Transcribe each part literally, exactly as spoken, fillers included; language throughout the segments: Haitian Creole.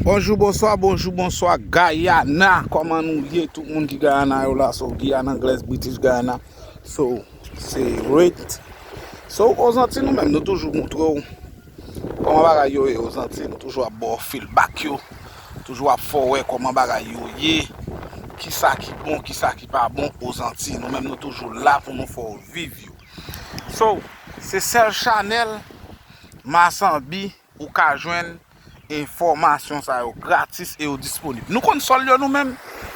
Bonjou, bonswa, bonjou, bonswa, Guyana. Kòman nou ye? Tout moun ki Guyana yo la, so Guyana Anglaise, British Guyana. So, se Rate. So, Ozanti nou menm, nou toujou montre w kòman bagay yo ye, Ozanti. Nou toujou ap ba w feedback yo. Toujou ap fè w wè kòman bagay yo ye. Kisa ki bon, kisa ki pa bon, Ozanti. Nou menm, nou toujou la pou nou fè w viv yo. So, se sèl chanèl Masanbi ou ka jwenn enfòmasyon sa yo gratis e yo disponib. Nou konn sòl yo nou menm.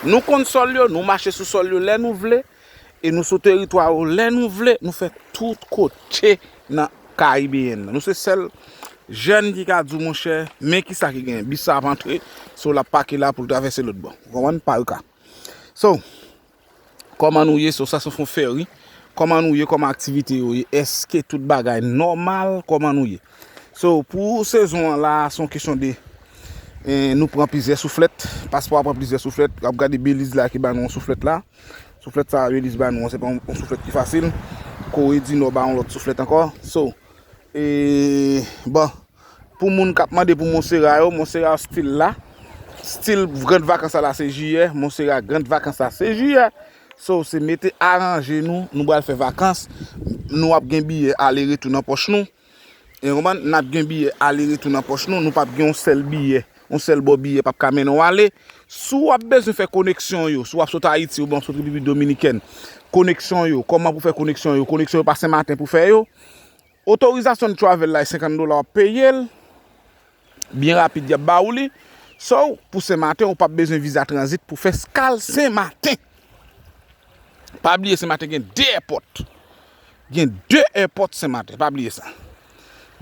Nou konn sòl yo, nou mache sou sòl yo lè nou vle. E nou sou teritwa yo lè nou vle. Nou fè tout kote nan Karibeyen nan. Nou se sèl jèn ki ka di w, monchè, men kisa ki genyen. Bis sa ap antre, so l ap pake la pou l travèse lòt bò. Ou konprann? Parka. So, kòman nou ye? So, sa se yon fèri. Kòman nou ye? Kòman aktivite yo ye? Èske tout bagay nòmal? Kòman nou ye? So, pou sezon an la, se yon kesyon de, eh, nou pran plizyè souflèt. Paspò a pran plizyè souflèt. W ap gade Beliz la ki ba nou yon souflèt la. Souflèt sa a, Beliz ba nou an, se pa yon, yon souflèt ki fasil. Kore di Nò ba yon lòt souflèt ankò. So, e, bon, pou moun k ap mande pou Monsera yo, Monsera stil la. Stil grand vakans la, se jiyè. Monsera grand vakans la, se jiyè. So, se mete aranje nou, nou pral fè vakans. Nou ap gen biyè ale retou nan pòch nou. E konprann, n ap gen biyè ale retou nan pòch nou. Nou p ap gen yon sèl biyè, yon sèl bò biyè p ap ka mennen w ale. Si w ap bezwen fè koneksyon yo, si w ap sot Ayiti oubyen w ap sot Repiblik Dominikèn, koneksyon yo, kòman pou fè koneksyon yo? Koneksyon yo pa Senmaten pou fè yo. Otorizasyon travel la, e senkant dola w ap peye l. Byen rapid, y ap ba ou li. So, pou Senmaten, ou p ap bezwen viza tranzit pou fè eskal Senmaten. Pa bliye, Senmaten gen de èpòt. Gen de èpòt Senmaten, pa bliye sa.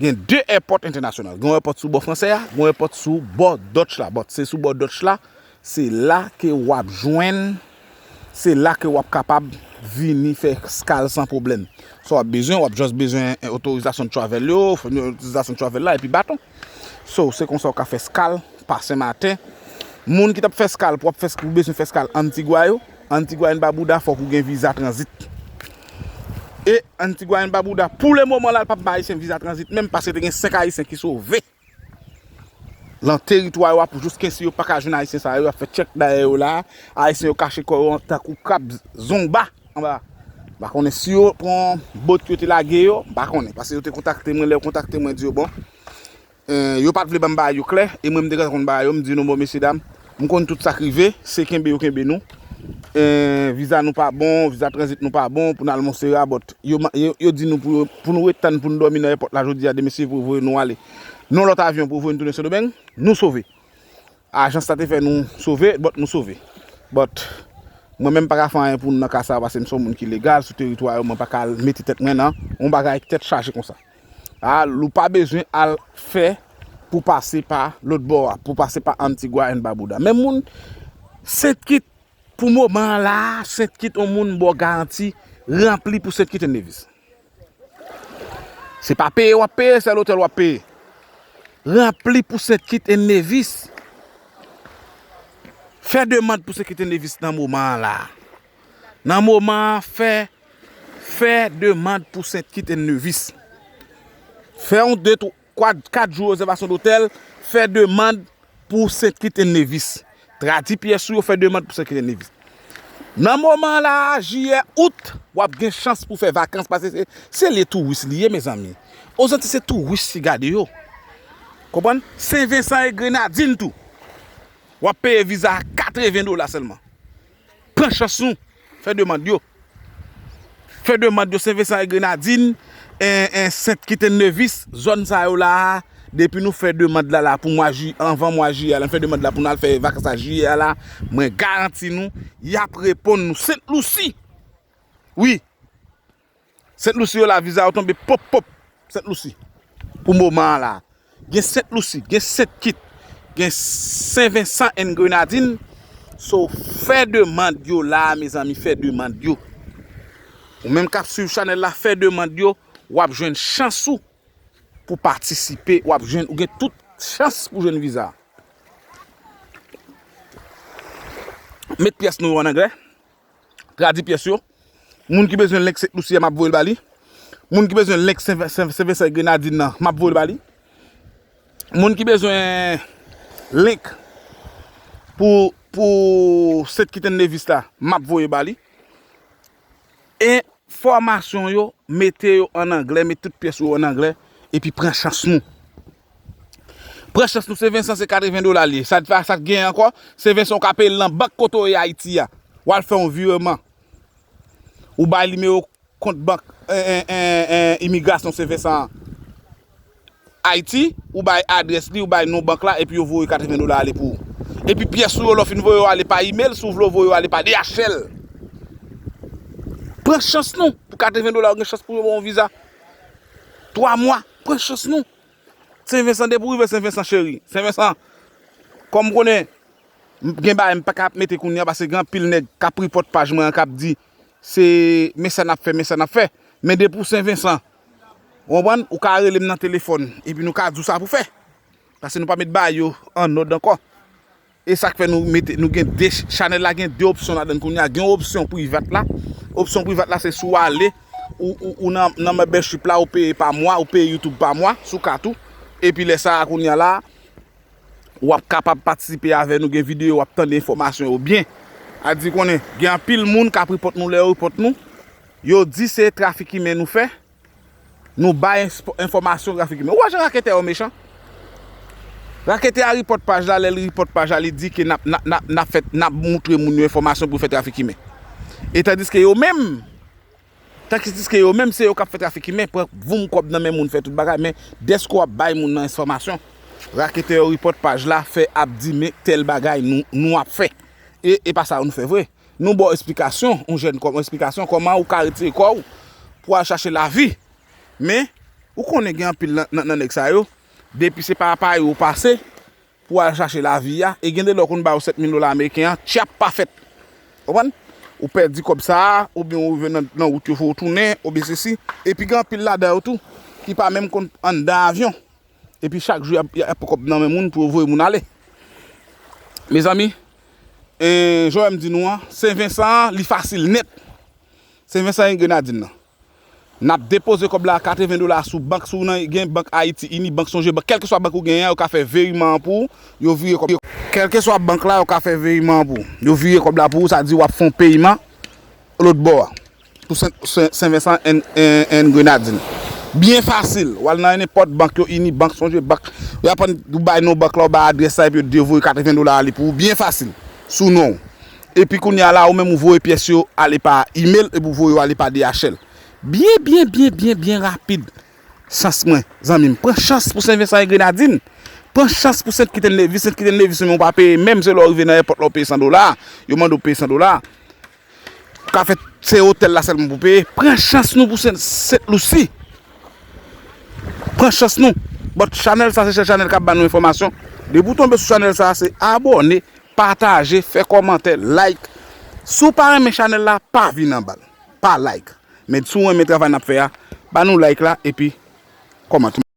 Gen de èpòt entènasyonal. Gen yon èpòt sou bò fransè a, gen yon èpòt sou bò Dutch la. But se sou bò Dutch la, se la ke w ap jwenn, se la ke w ap kapab vini fè eskal san pwoblèm. Sa w ap bezwen, w ap just bezwen, eh, otorizasyon travel yo, otorizasyon travel la, epi baton. So, se konsa w ka fè eskal pa Senmaten. Moun ki t ap fè eskal, pou w ap fè, pou bezwen fè eskal Antigua yo, Antigua and Barbuda, fòk ou gen viza tranzit. E Antigua and Barbuda, pou le moman la, l p ap bay Ayisyen viza tranzit menm, paske te gen senk Ayisyen ki sove nan teritwa yo a, pou jiskensi yo pa ka jwenn Ayisyen sa yo, y ap fè tchèk dèyè yo la. Ayisyen yo kache kò yo tankou krab zongba anba. M pa konnen si yo pran bòt yo te lage yo, m pa konnen, paske yo te kontakte mwen, lè yo kontakte mwen, di yo, bon, eh, yo pa t vle ban m bagay yo klè, e mwen, m te gentan konn bagay yo, m di nou, bon, mesye dam, m konn tout sa k rive, se kenbe yo kenbe nou. Eh, viza nou pa bon, viza tranzit nou pa bon, pou n al Monsera, but yo, yo, yo di nou pou, pou nou ret tann pou nou dòmi nan èpòt la jodi a, demen si pou voye nou ale nan lòt avyon pou voye nou tounen Sendomeng, nou sove. Ajans la te fè nou sove, but nou sove. But mwen menm pa ka fè anyen pou nou nan ka sa a, paske m se yon moun ki legal sou teritwa yo, mwen pa ka al mete tèt mwen nan yon bagay tèt chaje konsa. A, ou pa bezwen al fè pou pase pa lòt bò a, pou pase pa Antigua and Barbuda. Men moun, Sent Kit, pou moman an la, Sent Kit, yon moun ba w garanti ranpli pou Sent Kit and Nevis. Se pa peye w ap peye, sèl otèl w ap peye. Ranpli pou Sent Kit and Nevis. Fè demann pou Sent Kit and Nevis nan moman an la. Nan moman an, fè, fè demann pou Sent Kit and Nevis. Fè yon de, twa, kat jou rezèvasyon dotèl, fè demann pou Sent Kit and Nevis. Tradi pyès ou yo, fè demann pou Sent Kit and Nevis. Nan moman la, jiyè, out, w ap gen chans pou fè vakans, paske se, se lye touris li ye, mezanmi. Ozanti se touris ki gade yo. Konprann? Sen Vensan e Grenadin tou. W ap peye viza a katreven dola sèlman. Pran chans nou. Fè demann yo. Fè demann yo, Sen Vensan e Grenadin, en, en, Sent Kit and Nevis, zòn sa yo la a, depi nou fè demann la la pou mwa ji, anvan mwa jiyè la, nou fè demann la pou nou al fè vakans a jiyè a la, mwen garanti nou, y ap reponn nou. Sent Lousi! Wi! Sent Lousi yo la, viza yo tonbe pop pop. Sent Lousi. Pou moman an la. Gen Sent Lousi, gen Sent Kit, gen Sen Vensan and Grenadin. So, fè demann yo la, mezanmi, fè demann yo. Ou menm k ap swiv chanèl la, fè demann yo, w ap jwenn chans ou pou patisipe, w ap jwenn, ou gen tout chans pou jwenn viza. Met pyès nou yo an anglè. Tradi pyès yo. Moun ki bezwen link Sent Lousi a, m ap voye l ba li. Moun ki bezwen link Sen, Sen, Sen Vensan e Grenadin nan, m ap voye l ba li. Moun ki bezwen link pou, pou Saint Kitts and Nevis la, m ap voye ba li. Enfòmasyon yo, mete yo an anglè, met tout pyès ou yo an anglè, epi pran chans nou. Pran chans nou, Saint Vincent se katreven dola l ye. Sa, sa, sa k genyen ankò, Saint Vincent ou ka peye l nan bank kote w ye Ayiti a. W al fè yon vireman. Ou bay nimewo kont bank, en, en, en, en, imigrasyon Saint Vincent an. Ayiti, ou bay adrès li, ou bay non bank la, epi yo voye katreven dola ale pou ou. Epi pyès ou yo, lè w fin voye yo ale pa imèl, si w vle w voye yo ale pa D H L. Pran chans nou. Pou katreven dola, ou gen chans pou yo ba w yon viza twa mwa. Pran chans nou. Saint Vincent, depi w rive Saint Vincent, cheri. Saint Vincent, kòm m konnen, m gen bagay m pa ka ap mete kounye a, paske gen anpil nèg k ap repòt paj mwen an, k ap di, se, men sa n ap fè, men sa n ap fè. Men depi w Saint Vincent, ou konprann, ou ka rele m nan telefòn, epi nou ka di w sa pou fè. Paske nou pa met bagay yo an òd ankò. E sa k fè nou mete, nou gen de, chanèl la gen de opsyon ladan l kounye a. Gen opsyon privat la. Opsyon privat la, se si w ale, ou, ou, ou nan, nan membership la, ou peye pa mwa, ou peye YouTube pa mwa, sou kat ou. Epi lè sa a, kounye a la, w ap kapab patisipe avè nou, gen videyo, w ap tande enfòmasyon yo byen. A di konnen, gen anpil moun k ap repòt nou, lè yo repòt nou, yo di se trafik imen nou fè, nou bay enspo-, enfòmasyon trafik imen. Ou wè jan raketè yo mechan? Raketè a repòt paj la, lè l repòt paj la, li di ke n ap, n ap, n ap, n ap fè, n ap moutre moun yo enfòmasyon pou yo fè trafik imen. E tandiske yo menm, tandiske yo menm, se yo k ap fè trafik imen, pran voum kòb nan men moun, fè tout bagay, men dèske w ap bay moun nan enfòmasyon, raketè yo repòt paj la, fè ap di, men tèl bagay nou, nou ap fè. E, e pa sa nou fè vre. Nou ba w esplikasyon, yon jèn kòm, yon esplikasyon kòman ou ka retire kò w pou al chache lavi. Men, ou konnen gen anpil nan, nan, nan nèg sa yo, depi se pa, pa yo ou pase pou al chache lavi a, e gen de lè w konn ba yo sèt mil dola ameriken an, tchap pa fèt. Konprann? Ou pèdi kòb sa a, oubyen ou rive nan, nan wout yo fè w tounen, oubyen sesi. Epi gen anpil ladan yo tou, ki pa menm konn anndan avyon. Epi chak jou, y ap, y ap pran kòb nan men moun pou yo voye moun ale. Mezanmi, e, jan w wè m di nou an, Sen Vensan an, li fasil nèt. Sen Vensan e Grenadin nan. N ap depoze kòb la a katreven dola sou bank, si w nan, gen bank Ayiti, Unibank, Songebank, kèlkeswa bank ou genyen an, yo ka fè viriman an pou ou, yo vire kòb. Kèlkeswa bank la, yo ka fè viriman an pou ou. Yo vire kòb la pou ou, sa di w ap fè yon peyiman lòt bò a. Pou Sen, Sen, Sen Vensan and, and, and Grenadin. Byen fasil. W al nan nenpòt bank yo, Unibank, Songebank. Y ap pran, ou bay non bank la, ou bay adrès la, epi yo devoye katreven dola ale pou ou. Byen fasil. Sou non w. Epi kounye a la, ou menm ou voye pyès yo ale pa imèl, epi ou voye yo ale pa D H L. Byen, byen, byen, byen, byen rapid. Chans mwen, zanmi m. Pran chans pou Sen Vensan e Grenadin. Pran chans pou Sent Kit and Nevis. Sent Kit and Nevis, ou menm ou pa peye menm, se lè w rive nan èpòt la, ou peye san dola. Yo mande w peye san dola. Ou ka fè se otèl la sèlman pou peye. Pran chans nou pou Sen, Sent Lusi. Pran chans nou. But chanèl sa, se sèl chanèl k ap ba nou enfòmasyon. Depi w tonbe sou chanèl sa, se abòne, pataje, fè kòmantè, like. Si w pa renmen chanèl la, pa vin anba l. Pa like. Men si w renmen travay n ap fè a, ba nou like la, epi kòmante.